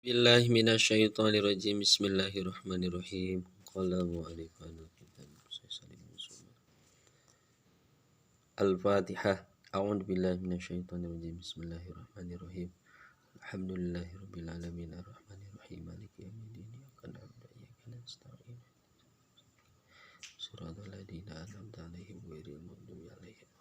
Billahi minasyaitonirrajim. Bismillahirrahmanirrahim. Qala mu'allif Al-Fatihah. A'udzu billahi minasyaitonirrajim. Bismillahirrahmanirrahim. Alhamdulillahirabbil alamin arrahmanirrahim maliki yaumiddin iyyaka na'budu wa iyyaka nasta'in. Shiratal ladzina an'amta 'alaihim ghairil maghdubi 'alaihim.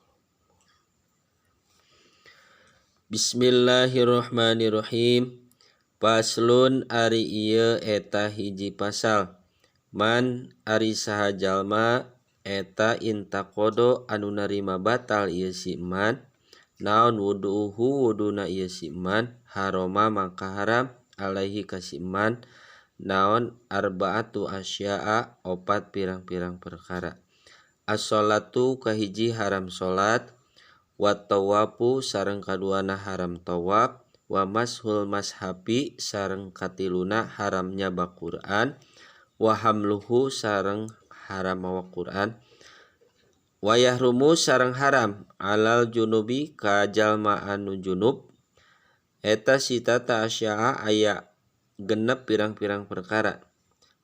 Bismillahirrahmanirrahim. Paslon ari ieu eta hiji pasal. Man ari saha jalma eta intaqodo anu narima batal ieu si man, naon wudu'uhu wuduna ieu si man, haroma maka haram alaihi ka si man, naon arba'atu asya'a opat pirang-pirang perkara. As-sholatu kahiji haram salat, wa tawafu sareng kaduana haram tawaf, wa mashul mashafi sareng katiluna haram nyaba Quran, wa hamluhu sareng haram mawa Quran, wa yahrumu sareng haram alal junubi ka jalma anu junub eta sitata asya'a aya genep pirang-pirang perkara.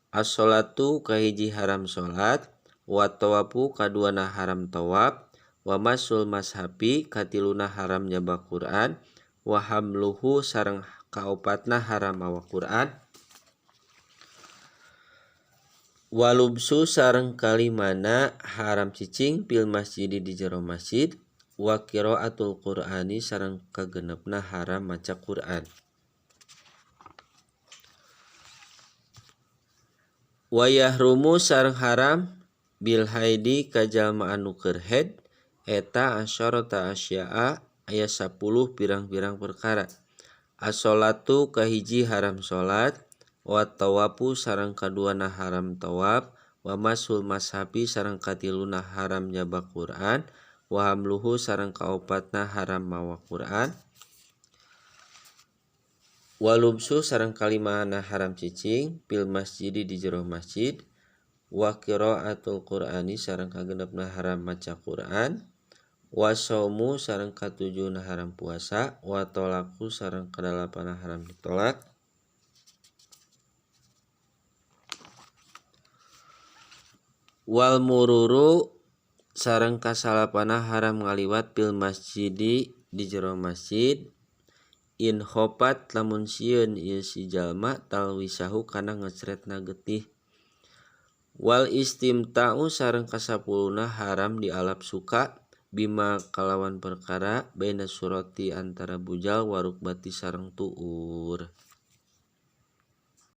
As-sholatu kahiji haram salat, wa tawafu kaduana haram tawaf, wa masul mashafi katiluna haram nyaba Quran, wa hamluhu sareng kaopatna haram mawa Quran, walubsu sareng kalimana haram cicing fil masjidi di jero masjid, wa qiraatul Qur'ani sareng kagenepna haram maca Quran. Wa yahrumu sareng haram bil haidi ka jalma anu keur haid eta asyarata asya'a aya 10 pirang-pirang perkara. As-sholatu kahiji haram salat, wa tawafu sareng kaduana haram tawaf, wa masul mashafi sareng katiluna haram nyaba Quran, wa hamluhu sareng kaopatna haram mawa Quran, wa lubsu sareng kalimana haram cicing fil masjidi di jero masjid, wa qiraatul Qur'ani sareng kagenepna haram maca Quran, wa saumu sareng katujuna haram puasa, wa tolaku sareng kadalapana haram ditolak, wal mururu sareng kasalapana haram ngaliwat fil masjidi di jero masjid, in khofat lamun sieun ieu si jalma talwisahu kana ngecretna getih, wal istimta'u sareng kasapuluna haram dialap suka bima kalawan perkara baina surati antara bujal warukbati sareng tuur.